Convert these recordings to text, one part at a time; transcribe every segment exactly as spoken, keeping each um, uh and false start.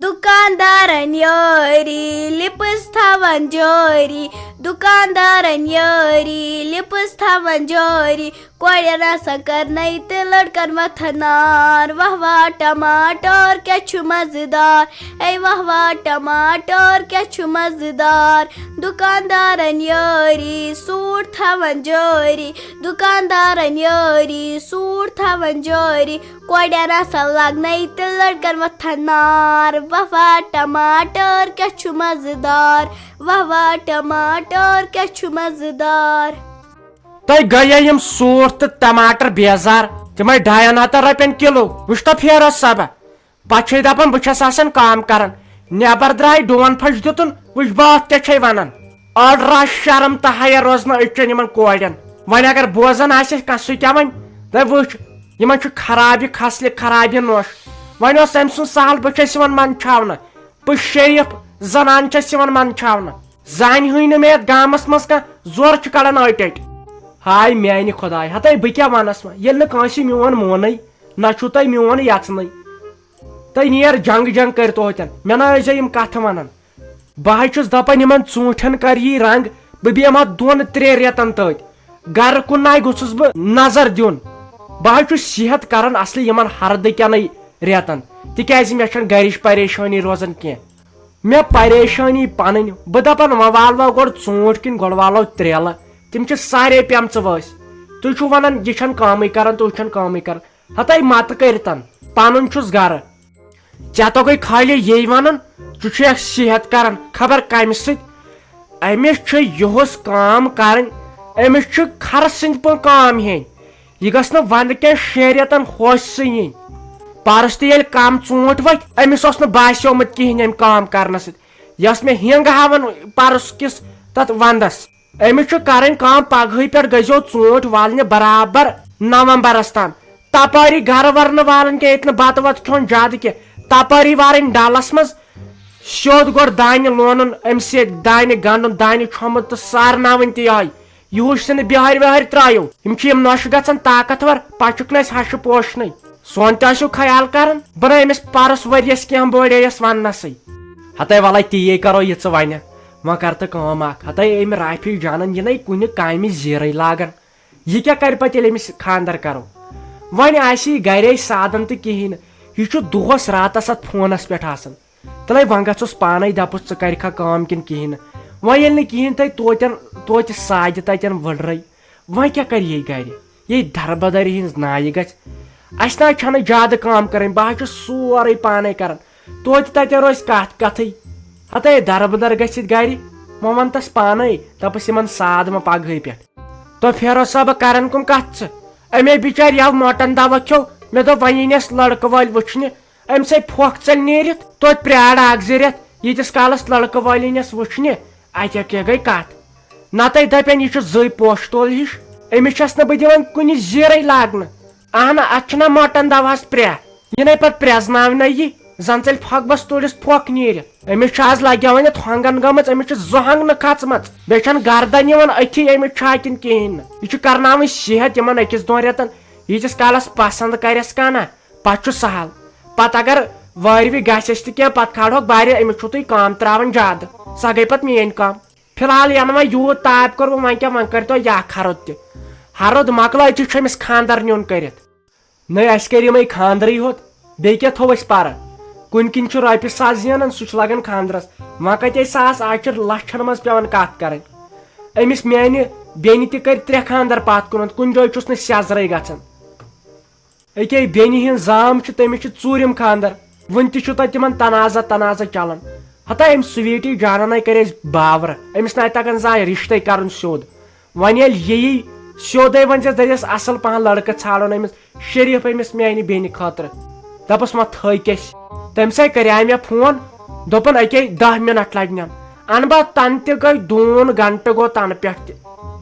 دُکاندارن یٲری، lips تھاوان جٲری۔ دُکاندارن یٲری، lips تھاوان جٲری۔ کورٮ۪ن آسان کٔرنَے تہٕ لٔڑکَن وۄتھان نار۔ واہ واہ ٹماٹر کیٛاہ چھُ مَزٕدار، اے واہ واہ ٹماٹر کیٛاہ چھُ مَزٕدار۔ دُکاندارن یٲری، سوٗٹ تھاوان جٲری۔ دُکاندارن یٲری، سوٗٹ تھاوان جٲری۔ کورٮ۪ن آسان لگنَے تہٕ لٔڑکَن وۄتھان نار۔ واہ واہ ٹماٹر کیٛاہ چھُ مَزٕدار، واہ واہ ٹماٹر کیٛاہ چھُ مَزٕدار۔ تۄہہِ گٔیے یِم سوٗٹ تہٕ ٹماٹر بیزار، تِمے ڈاین ہتن رۄپین کِلو۔ وٕچھ تو فیروز صٲبہ، پتہٕ چھے دپان بہٕ چھس آسان کٲم کران، نٮ۪بر درٛاے ڈوٗن پھٔچ دیُتُن، وٕچھ بہٕ اتھ کیٛاہ چھے ونان۔ أڑ رژھ شرم تہٕ حیا روز نہٕ أچھن یِمن کورٮ۪ن۔ وۄنۍ اگر بوزان آسہِ کانٛہہ سُہ کیٛاہ ونہِ؟ تہٕ وٕچھ، یِمن چھُ خرابہِ خصلہِ خرابہِ نوش۔ وۄنۍ اوس أمۍ سُنٛد سہل، بہٕ چھس یِوان منٛدچھاونہٕ، بہٕ شریف زنان چھس یِوان منٛدچھاونہٕ۔ زانہِ ہٕے نہٕ مےٚ یتھ گامس منٛز کانٛہہ زورٕ چھُ کڑان أٹۍ أٹۍ۔ ہاے میانہِ خداے، ہتے بہٕ کیٛاہ ونس وۄنۍ، ییٚلہِ نہٕ کٲنٛسہِ میون مونٕے، نہ چھُو تۄہہِ میون یژھنٕے۔ تہٕ نیر جنگ جنگ کٔرۍ تو ہوتٮ۪ن، مےٚ نہ ٲسۍ زِ یِم کتھٕ ونان۔ بہٕ حظ چھُس دپان یِمن ژوٗنٛٹھٮ۪ن کر یی رنگ، بہٕ بیٚہمہٕ ہا دۄن ترٛےٚ رٮ۪تن تٔتھۍ۔ گرٕ کُن ناے گوٚژھُس بہٕ نظر دیُن۔ بہٕ حظ چھُس صحت کران اصلی یِمن ہردٕ کٮ۪نٕے رٮ۪تن، تِکیازِ مےٚ چھنہٕ گرِچ پریشٲنی روزان کینٛہہ۔ مےٚ پریشٲنی پنٕنۍ، بہٕ دپان وۄنۍ والوا گۄڈٕ ژوٗنٛٹھۍ کِنۍ گۄڈٕ والو ترٛیلہٕ، تِم چھِ سارے پیمژٕ وٲسۍ۔ تُہۍ چھِو ونان یہِ چھنہٕ کٲمٕے کران، تُہۍ چھنہٕ کٲمٕے کران۔ ہتے متہٕ کٔرتن، پنُن چھُس گرٕ۔ ژےٚ تو گٔے خٲلی یی ونُن، ژٕ چھُ اکھ صحت کران خبر کمہِ سۭتۍ۔ أمِس چھُ یُہُس کٲم کرٕنۍ، أمِس چھُ خرٕ سٕنٛدۍ پٲٹھۍ کٲم ہیٚنۍ۔ یہِ گٔژھ نہٕ ونٛدٕ کٮ۪ن شٮ۪ن رٮ۪تن ہوسۍ سٕے یِنۍ۔ پرُس تہِ ییٚلہِ کم ژوٗنٛٹھۍ ؤتھۍ، أمِس اوس نہٕ باسیومُت کِہیٖنۍ امہِ کٲم کرنہٕ سۭتۍ، یۄس مےٚ ہینٛگ ہاوان پرُس کِس تتھ ونٛدس۔ أمِس چھُ کرٕنۍ کٲم، پگہٕے پٮ۪ٹھ گٔژھۍزیو ژوٗنٛٹھۍ والنہِ برابر نومبرس تام۔ تپٲری گرٕ ورنہٕ والان کینٛہہ، ییٚتہِ نہٕ بتہٕ وتہٕ کھیوٚن زیادٕ کینٛہہ، تپٲری وارٕنۍ ڈلس منٛز۔ سیوٚد گۄڈٕ دانہِ لونُن، امہِ سۭتۍ دانہِ گنڈُن، دانہِ چھۄمبُن تہٕ سارناوٕنۍ تہِ یِہوٚے۔ یِہُس چھِنہٕ بِہٲرۍ وِہٲرۍ ترٛٲیِو، یِم چھِ یِم نۄشہِ گژھان طاقتور، پتہٕ چھُکھ نہٕ اَسہِ ہَشہِ پوشنٕے۔ سون تہِ ٲسِو خیال کران، بہٕ نَے أمِس پرُس ؤریَس کینٛہہ بوڑییَس وننَسٕے۔ ہتے وَلَے تی یے کرو یہِ ژٕ وَنَکھ۔ وۄنۍ کر تہٕ کٲم اکھ، ہتے أمۍ رافی جانن یہِ نَے کُنہِ کامہِ زیٖرٕے لاگان۔ یہِ کیٛاہ کرِ پتہٕ ییٚلہِ أمِس خانٛدر کرو؟ وۄنۍ آسہِ یہِ گرے سادن تہٕ کِہیٖنۍ نہٕ۔ یہِ چھُ دۄہس راتس اتھ فونس پٮ۪ٹھ آسان۔ تلے وۄنۍ گژھُس پانے دپُس ژٕ کرکھا کٲم کِنہٕ کِہیٖنۍ نہٕ۔ وۄنۍ ییٚلہِ نہٕ کِہیٖنۍ تہٕ توتٮ۪ن، توتہِ سادِ تتٮ۪ن ؤڑرے۔ وۄنۍ کیٛاہ کرِ یہِ گرِ؟ یہِ دربدری ہٕنٛز نایہِ گژھِ۔ اسہِ نہ حظ چھنہٕ زیادٕ کٲم کرٕنۍ، بہٕ حظ چھُس سورُے پانے کران۔ توتہِ تتٮ۪ن روزِ کتھ کتھٕے۔ ہتے دربدر گژھِ گرِ، وۄنۍ ونتس پانے، دپس یِمن ساد ما پگہٕے پٮ۪ٹھ۔ تو فیروز صٲب کران کم کتھ ژٕ؟ امے بچارِ یو موٹن دوا کھیو، مےٚ دوٚپ وۄنۍ یِنس لڑکہٕ وٲلۍ وٕچھنہِ، أمۍ سٕے پھۄکھ ژٔلۍ نیٖرِتھ، توتہِ پرٛار اکھ زٕ رٮ۪تھ، ییٖتِس کالس لڑکہٕ وٲلۍ یِنس وٕچھنہِ، اتہِ کیٛاہ گٔے کتھ؟ نتہٕ دپن یہِ چھُ زٕے پوشہٕ تول ہِش، أمِس چھس نہٕ بہٕ دِوان کُنہِ زیٖرٕے لاگنہٕ۔ اہنہ، اتھ چھُنہ مۄٹن دوہس پرٛاہ، یہِ نے پتہٕ پرٛزناونَے یہِ، زن ژٔلۍ پھۄکھ بس تُلِس پھۄکھ نیٖرِتھ۔ أمِس چھُ از لگیاوان یتھ ہۄنگن گٔمٕژ، أمِس چھِ زٕ ہۄنگ نہٕ کھژمژ، بیٚیہِ چھنہٕ گردن یِوان أتھی، أمِس چھاتٮ۪ن کِہیٖنۍ نہٕ۔ یہِ چھُ کرناوٕنۍ صحت یِمن أکِس دۄن رٮ۪تن، ییٖتِس کالس پسند کرٮ۪س کانٛہہ نہ۔ پتہٕ چھُ سہل۔ پتہٕ اگر وٲروِ گژھٮ۪س تہِ کینٛہہ، پتہٕ کھالہوکھ بارِ، أمِس چھُو تُہۍ کٲم تراوان زیادٕ۔ سۄ گٔے پتہٕ میٲنۍ کٲم۔ فی الحال ینہٕ وۄنۍ یوٗت تاپھ کوٚر وۄنۍ، وۄنۍ کیٛاہ، وۄنۍ کٔرۍتو یہِ اکھ ہرُد تہِ۔ ہرُد مۄکلٲیتھٕے چھُ أمِس خانٛدر نیُن کٔرِتھ۔ نٔے، اَسہِ کٔرۍ یِمے خانٛدرٕے ہوت، بیٚیہِ کیٛاہ تھوٚو اَسہِ پرٕ؟ کُنہِ کِنۍ چھُ رۄپیہِ ساس زینان، سُہ چھُ لگان خانٛدرس۔ وۄنۍ کتہِ اَسہِ ساس، آز چھِ لچھن منٛز پٮ۪وان کتھ کرٕنۍ۔ أمِس میانہِ بیٚنہِ تہِ کٔرۍ ترٛےٚ خانٛدر پتھ کُنتھ، کُنہِ جایہِ چھُس نہٕ سیٚزرٕے گژھان۔ أکے بیٚنہِ ہٕنٛز زام چھِ، تٔمِس چھِ ژوٗرِم خانٛدر۔ وُنہِ تہِ چھُ تَتہِ تِمن تنازعہ تنازعہ چلان۔ ہتا أمۍ سویٖٹی جانن ہے کٔرۍ أسۍ باورٕ، أمِس نہ تگان زانٛہہ رِشتے کرُن سیوٚد۔ وۄنۍ ییٚلہِ یی سیوٚدے، وۄنۍ چھس دٔپِس اصل پہن لڑکہٕ ژھانڈُن أمِس، شریف أمِس میانہِ بیٚنہِ خٲطرٕ۔ دپس وۄنۍ تھٲے کیٛاہ۔ تٔمۍ سا کریاے مےٚ فون، دوٚپُن أکے دہ منٹ لگنٮ۪م۔ انہٕ بہٕ تنہٕ تہِ گٔے دوٗن گنٹہٕ گوٚو تنہٕ پٮ۪ٹھ تہِ۔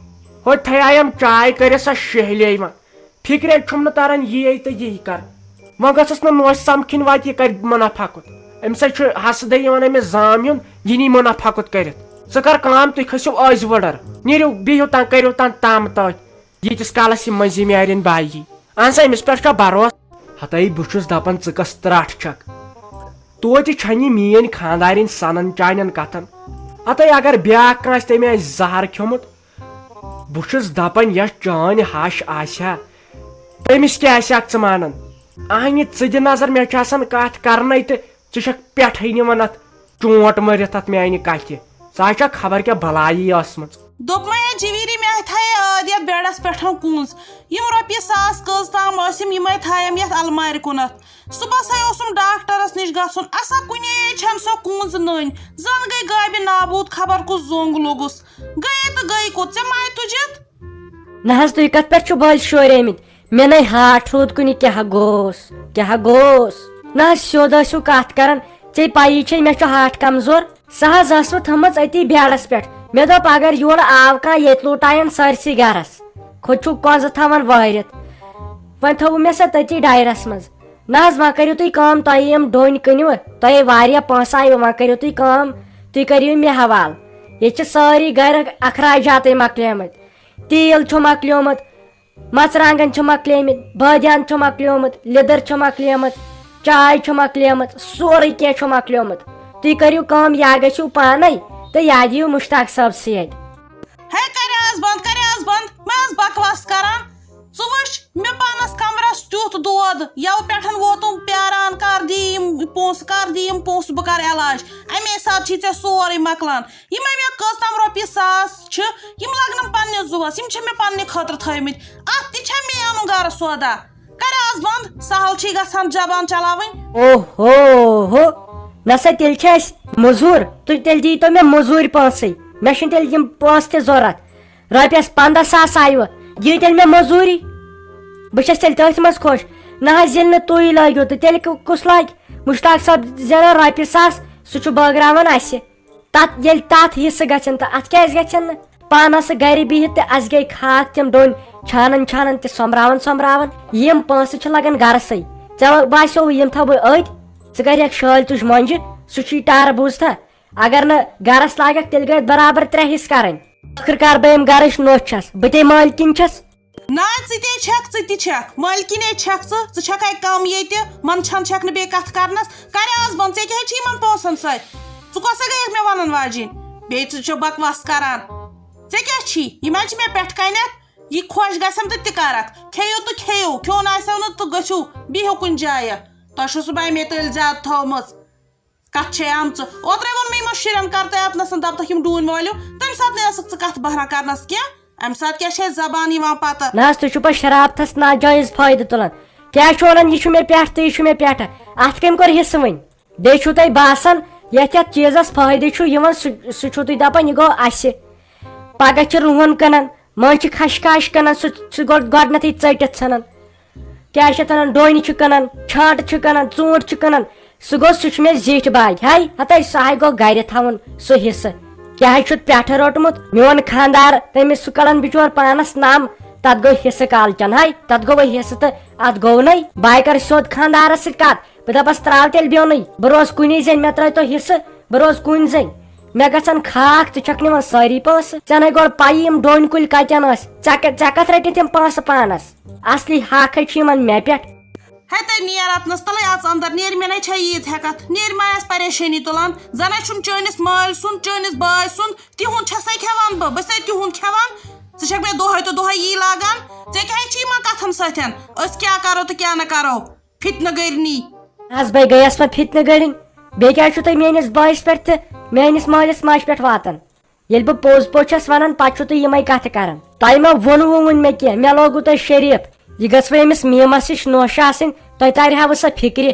ہوٚتہِ تھایایم چاے کٔرِتھ سۄ شیہلے وۄنۍ۔ فکرے چھُم نہٕ تران یی تہٕ یی کر۔ وۄنۍ گٔژھٕس نہٕ نوسہِ سمکھِنۍ وتہِ، یہِ کرِ منافع کُت؟ أمِس ہے چھُ حسدے یِوان أمِس زام ہیوٚن، یہِ نی منافع کُت کٔرِتھ؟ ژٕ کر کٲم، تُہۍ کھٔسِو أزۍ وٕڑر، نیٖرِو بِہِو تام، کٔرِو تام تام تٔتھۍ، ییٖتِس کالس یہِ مٔنٛزِم یارٮ۪ن باے یی۔ اہن سا، أمِس پٮ۪ٹھ چھا بروسہٕ؟ ہتاے بہٕ چھُس دپان ژٕ کس ترٹھ چھکھ؟ توتہِ چھنہٕ یہِ میٲنۍ خانٛدارِنۍ سنان چانٮ۪ن کتھن۔ ہتے اگر بیٛاکھ کانٛہہ آسہِ تٔمۍ آسہِ زہر کھیوٚمُت، بہٕ چھُس دپان یۄس چٲنۍ ہش آسہِ ہا، تٔمِس کیٛاہ آسہِ ہاکھ ژٕ مانان؟ اہنہِ، ژٕ دِ نظر، مےٚ چھِ آسان کتھ کرنے تہٕ ژٕ چھکھ پٮ۪ٹھے نِوان اتھ چونٹ مٲرِتھ اتھ میانہِ کتھِ۔ ژٕ ہا چھکھ خبر کیٛاہ بلایی ٲسمٕژ۔ دوٚپمَے ہے جِویٖری، مےٚ تھایے ٲدۍ یَتھ بیڈَس پٮ۪ٹھ کُنٛز۔ یِم رۄپیہِ ساس کٔژ تام ٲسِم، یِمَے تھایَم یَتھ المارِ کُنَتھ۔ صُبحَس ہے اوسُم ڈاکٹرَس نِش گژھُن، اَسا کُنے چھَنہٕ سۄ کُنٛز نٔنۍ۔ زَن گٔے غٲبہِ نابوٗد، خبر کُس زوٚنٛگ لوٚگُس۔ گٔیے تہٕ گٔے کوٚت، ژےٚ ماے تُجِتھ؟ نہ حظ، تُہۍ کتھ پٮ۪ٹھ چھِو بٲلۍ شوریمٕتۍ؟ مےٚ نے ہاٹھ روٗد کُنہِ، کیٛاہ گوٚوس، کیٛاہ گوٚوس؟ نہ حظ، سیوٚد ٲسِو کتھ کران، ژےٚ پَیی چھے مےٚ چھُ ہاٹھ کمزور۔ سۄ حظ ٲسوٕ تھٲومٕژ أتی بیڈس پٮ۪ٹھ۔ مےٚ دوٚپ اگر یورٕ آو کانٛہہ، ییٚتہِ لوٗٹاین سٲرسٕے گرس۔ خود چھُو کۄنٛزٕ تھاوان وٲرِتھ۔ وۄنۍ تھٲوٕو مےٚ سۄ تٔتی ڈایرس منٛز۔ نہ حظ، وۄنۍ کٔرِو تُہۍ کٲم، تۄہہِ یِم ڈوٗنۍ کٕنِوٕ، تۄہہِ واریاہ پونٛسہٕ آیوٕ، وۄنۍ کٔرِو تُہۍ کٲم، تُہۍ کٔرِو مےٚ حوالہٕ۔ ییٚتہِ چھِ سٲری گرِ اخراجاتٕے مۄکلیمٕتۍ۔ تیٖل چھُ مۄکلیومُت، مرژٕوانٛگن چھُ مۄکلیمٕتۍ، بٲدیان چھُ مۄکلیومُت، لیٚدٕر چھُ مۄکلیمٕژ، چاے چھُ مۄکلیمٕژ، سورُے کینٛہہ چھُ مۄکلیومُت۔ تُہۍ کٔرِو کٲم، یا گٔژھِو پانے تہٕ یا دِیِو مُشتاق صٲبسٕے اَتھِ۔ ہے، کر آز بند، کر آز بند، مہ آز بکواس کران۔ ژٕ وٕچھ، مےٚ پانس کمرس تیُتھ دود، یَوٕ پٮ۪ٹھ ووتُم پیاران، کر دِیہِ یِم پونٛسہٕ، کر دِیہِ یِم پونٛسہٕ، بہٕ کر علاج۔ اَمے ساتہٕ چھی ژےٚ سورُے مۄکلان۔ یِمے مےٚ کٔژ تام رۄپیہِ ساس چھِ، یِم لگنم پننِس زُوس، یِم چھِ مےٚ پننہِ خٲطرٕ تھٲومٕتۍ۔ اتھ تہِ چھا مےٚ انُن گرٕ سودا؟ کر آز بند، سہل چھی گژھان زبان چلاوٕنۍ۔ اوہو ہو، نسا تیٚلہِ چھِ اَسہِ موٚزوٗر، تُہۍ تیٚلہِ دِیٖتو مےٚ موٚزوٗرۍ پونٛسٕے، مےٚ چھِنہٕ تیٚلہِ یِم پونٛسہٕ تہِ ضوٚرتھ۔ رۄپیس پنٛداہ ساس آیوٕ، دِیِو تیٚلہِ مےٚ موٚزوٗرۍ، بہٕ چھَس تیٚلہِ تٔتھۍ منٛز خۄش۔ نہ حظ، ییٚلہِ نہٕ تُہۍ لٲگِو تہٕ تیٚلہِ کُ-، کُس لاگہِ؟ مُشتاق صٲب زینان رۄپیہِ ساس، سُہ چھُ بٲگراوان اَسہِ۔ تتھ ییٚلہِ تتھ حصہٕ گژھن تہٕ اتھ کیازِ گژھن نہٕ؟ پانس گرِ بِہِتھ تہِ اسہِ گٔے خاک تِم ڈوٗنۍ چھانان چھانان تہِ سۄمبراوان سۄمبراوان۔ یِم پونٛسہٕ چھِ لگان گرسٕے۔ ژےٚ باسیو یِم تھاوٕ بہٕ أتھۍ؟ ژٕ کریکھ شٲلۍ تُج مۄنجہِ، سُہ چھُے ٹارٕ بوٗزتھا؟ اگر نہٕ گرس لاگکھ، تیٚلہِ گٔے برابر ترٛےٚ حصہٕ کرٕنۍ۔ ٲخٕر کار بہٕ ییٚمہِ گرٕچ نوٚچ چھس، بہٕ تے مٲلکِن چھس۔ نہ، ژٕ تے چھکھ، ژٕ تہِ چھکھ، مٲلکِنے چھکھ ژٕ، ژٕ چھکھ اَتہِ کم ییٚتہِ، منٛدچھان چھکھ نہٕ بیٚیہِ کتھٕ کرنس۔ کر آز بند، ژےٚ کیٛاہ چھِ یِمن پونٛسن سۭتۍ؟ ژٕ کۄسا گٔیکھ مےٚ ونان واجِنۍ؟ بیٚیہِ ژٕ چھکھ بکواس کران۔ ژےٚ کیٛاہ چھی؟ یِم حظ چھِ مےٚ پٮ۪ٹھ کنٮ۪تھ، یہِ خۄش گژھٮ۪م تہٕ تہِ کرکھ، کھیٚیِو تہٕ کھیٚیِو، کھیوٚن آسٮ۪و نہٕ تہٕ گٔژھِو بِہِو کُنہِ جایہِ۔ تۄہہِ چھُو صُبحٲے مےٚ تٔلۍ زیادٕ تھٲومٕژ۔ کتھ چھے آمژٕ۔ اوترے ووٚن مےٚ یِمن شُرٮ۪ن کرتَے اتنَسَن، دپتکھ یِم ڈوٗنۍ وٲلِو، تمہِ ساتہٕ نہٕ ٲسٕکھ ژٕ کتھ بہران کرنس کینٛہہ۔ امہِ ساتہٕ کیٛاہ چھے زبان یِوان پتہٕ؟ نہ حظ، تُہۍ چھِو پتہٕ شرارتس ناجٲیز فٲیدٕ تُلان۔ کیٛاہ چھُ ونان، یہِ چھُ مےٚ پٮ۪ٹھ تہٕ یہِ چھُ مےٚ پٮ۪ٹھٕ۔ اتھ کٔمۍ کوٚر حصہٕ وۄنۍ؟ بیٚیہِ چھُو تۄہہِ باسان، یتھ یتھ چیٖزس فٲیدٕ چھُ یِوان، سُہ، سُہ چھُو تُہۍ دپان، یہِ گوٚو اسہِ۔ پگاہ چھِ رُہن کٕنان، مٔنٛزۍ چھِ خشخاش کٕنان، سُہ چھُ گۄڈ-، گۄڈٕنیتھٕے ژٔٹِتھ ژھٕنان۔ کیٛاہ چھِ اَتھ وَنان، ڈوٗنۍ چھِ کٕنان، چھانٛٹہٕ چھِ کٕنان، ژوٗنٛٹھۍ چھِ کٕنان، سُہ گوٚو، سُہ چھُ مےٚ زِٹھۍ باغ۔ ہاے، ہَتَے سُہ ہاے گوٚو گَرِ تھاوُن سُہ حِصہٕ۔ کیٛاہ حظ چھُتھ پٮ۪ٹھٕ روٚٹمُت؟ میون خانٛدار، تٔمِس سُہ کَڑان بِچور پانَس نَم، تَتھ گوٚو حِصہٕ کالچَن۔ ہاے، تَتھ گوٚو وۄنۍ حِصہٕ تہٕ اَتھ گوٚو نَے۔ بہٕ ہاے کَرٕ سیوٚد خانٛدارَس سۭتۍ کَتھ، بہٕ دَپَس، ترٛاو تیٚلہِ بیوٚنُے، بہٕ روزٕ کُنی زٔنۍ، مےٚ ترٛٲوتو حِصہٕ، بہٕ روزٕ کُنۍ زٔنۍ۔ مےٚ گژھن خاک، ژٕ چھکھ نِوان سٲری پونٛسہٕ۔ ژےٚ نے گۄڈٕ پَیی یِم ڈوٗنۍ کُلۍ کَتٮ۪ن ٲسۍ، ژےٚ کَ-، ژےٚ کَتھ رٔٹِتھ یِم پونٛسہٕ پانَس؟ اصلی حق ہے چھُ یِمن مےٚ پٮ۪ٹھ۔ ہے تہٕ نیر اتنس تلے، اژ اندر، نیر، مےٚ نے چھے ییٖژ ہٮ۪کتھ، نیر ما آسہِ پریشٲنی تُلان، زن ہے چھُم چٲنِس مٲلۍ سُنٛد، چٲنِس بٲے سُنٛد، تِہُنٛد چھسے کھٮ۪وان بہٕ، بہٕ چھسے تِہُنٛد کھٮ۪وان، ژٕ چھکھ مےٚ دۄہے تہٕ دۄہے یی لاگان، ژےٚ کیٛاہ چھِ یِمن کتھن سۭتۍ، أسۍ کیٛاہ کرو تہٕ کیٛاہ نہٕ کرو، فتنہٕ گٔرنی۔ از بے گٔیس وۄنۍ فتنہٕ گٔرِنۍ، بیٚیہِ کیٛازِ چھُو تُہۍ میٲنِس بٲیِس پٮ۪ٹھ تہٕ میٲنِس مٲلِس ماجہِ پٮ۪ٹھ واتان؟ ییٚلہِ بہٕ پوٚز پوٚز چھَس وَنان، پَتہٕ چھِو تُہۍ یِمَے کَتھٕ کَران۔ تۄہہِ ما ووٚنوُ وُنہِ مےٚ کینٛہہ؟ مےٚ لوگوُ تۄہہِ شریٖف۔ یہِ گٔژھ وۄنۍ أمِس میٖمَس ہِش نوشہِ آسٕنۍ، تۄہہِ تَرِ ہاوٕ سۄ فِکرِ۔